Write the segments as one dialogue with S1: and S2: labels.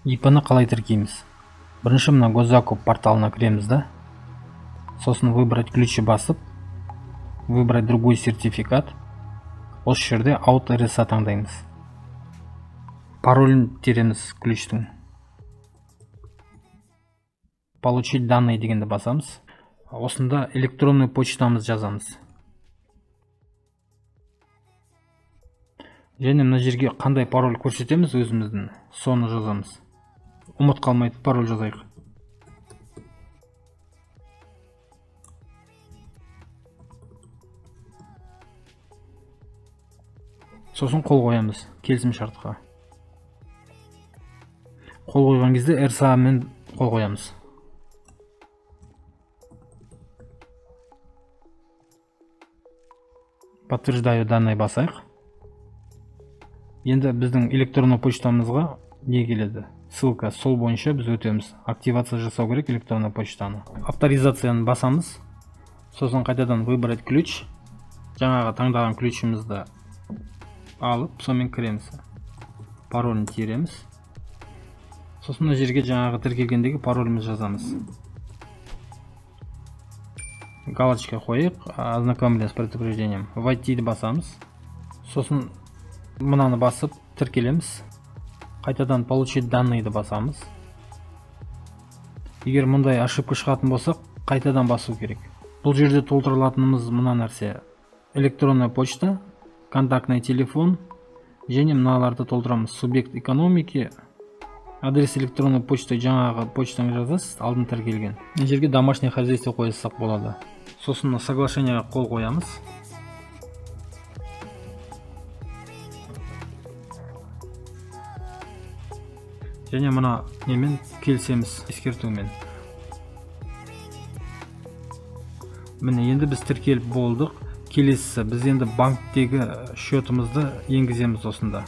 S1: ИП-ны қалай тіркейміз? Бірінші мына госзакуп порталына кіреміз да. Сосын выбрать ключи басып, выбрать другой сертификат. Осы жерде аут RSA таңдаймыз. Паролін тереміз ключтің. Получить данные дегенді басамыз. Осында электронный почтамыз жазамыз. Және мына жерге қандай пароль көрсетеміз өзіміздің, соны жазамыз. Ұмыт қалмайтын пароль жазайық. Сосын қол қоямыз келісім шартқа. Қол қойған кезде RSA мен қол қоямыз. Подтверждаю данные басайық. Енді біздің электронды почтамызға не келеді? Ссылка, сол бойынша біз өтеміз. Активация жасау керек электронды почтаны. Авторизацияны басамыз. Сосын қайтадан выбрать ключ. Жаңағы таңдаған ключімізді алып, сонымен кіреміз. Паролін тереміз. Сосын мына жерге жаңағы тіркелгендегі паролімізді жазамыз. Галочка қойып, ознакомлен с предупреждением. Войти басамыз. Сосын мынаны басып тіркелеміз. Қайтадан получить данные-ды басамыз. Егер мұндай ошибка шығатын болса, қайтадан басу керек. Бұл жерде толтырылатынымыз мына нәрсе: электронная почта, контактный телефон және мыналарды толтырамыз. Субъект экономики, адрес электронной почты, жаңағы почтаны жазасыз, алдын тіркелген. Мына жерге домашнее хозяйство қойсақ болады. Сосын мына соглашениеға қол қоямыз. Және мына немен келісеміз, ескертумен. Міне енді біз тіркеліп болдық. Келесісі, біз енді банктегі счетымызды енгіземіз осында.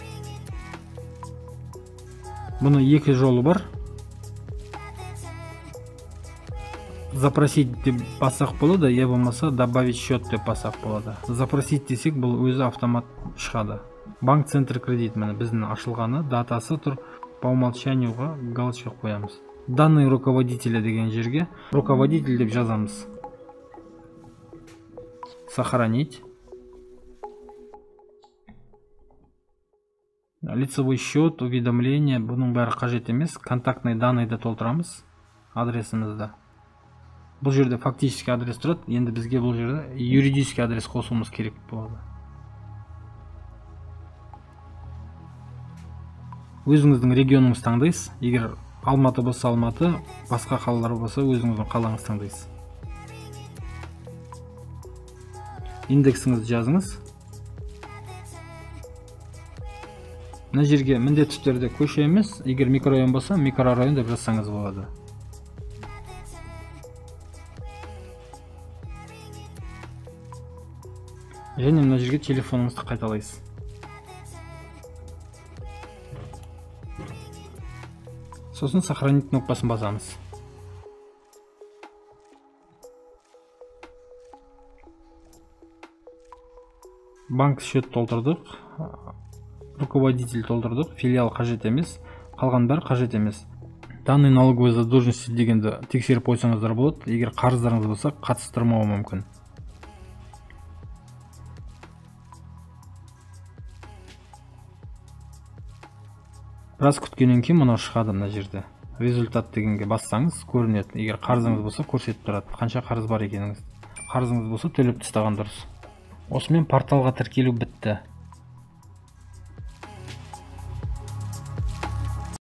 S1: Бұны екі жолы бар. Запросить деп бассақ болады, я болмаса добавить счет деп бассақ болады. Запросить десек, бұл өзі автомат шығады. Банк Центр Кредит, міне біздің ашылғаны, датасы тұр. По умолчанию-ға галочка қоямыз. Данные руководителя деген жерге руководитель деп жазамыз. Сохранить. Лицевой счет, уведомление, бұның бәрі қажет емес. Контактные данные-ды толтырамыз, адресімізді. Бұл жерде фактический адрес тұрады. Енді бізге бұл жерде юридический адрес қосуымыз керек болады. Өзіңіздің регионыңызды таңдайсыз. Егер Алматы болса Алматы, басқа қалалар болса өзіңіздің қалаңызды таңдайсыз. Индексіңізді жазыңыз. Мына жерге міндетті түрде көше емес, егер микрорайон болса, микрорайон деп жазсаңыз болады. Және мына жерге телефоныңызды қайталайсыз. Сосын сохранить кнопкасын басамыз. Банк счет толтырдық, руководитель толтырдық, филиал қажет емес, қалған бәрі қажет емес. Данные налоговой задолженности дегенді тексеріп қойсаңыздар болады. Егер қарыздарыңыз болса, қатыстырмауы мүмкін. Біраз күткеннен кейін мынау шығады мына жерде. Результат дегенге бассаңыз көрінеді. Егер қарызыңыз болса көрсетіп тұрады, қанша қарыз бар екеніңіз. Қарызыңыз болса төлеп тастаған дұрыс. Осымен порталға тіркелу бітті.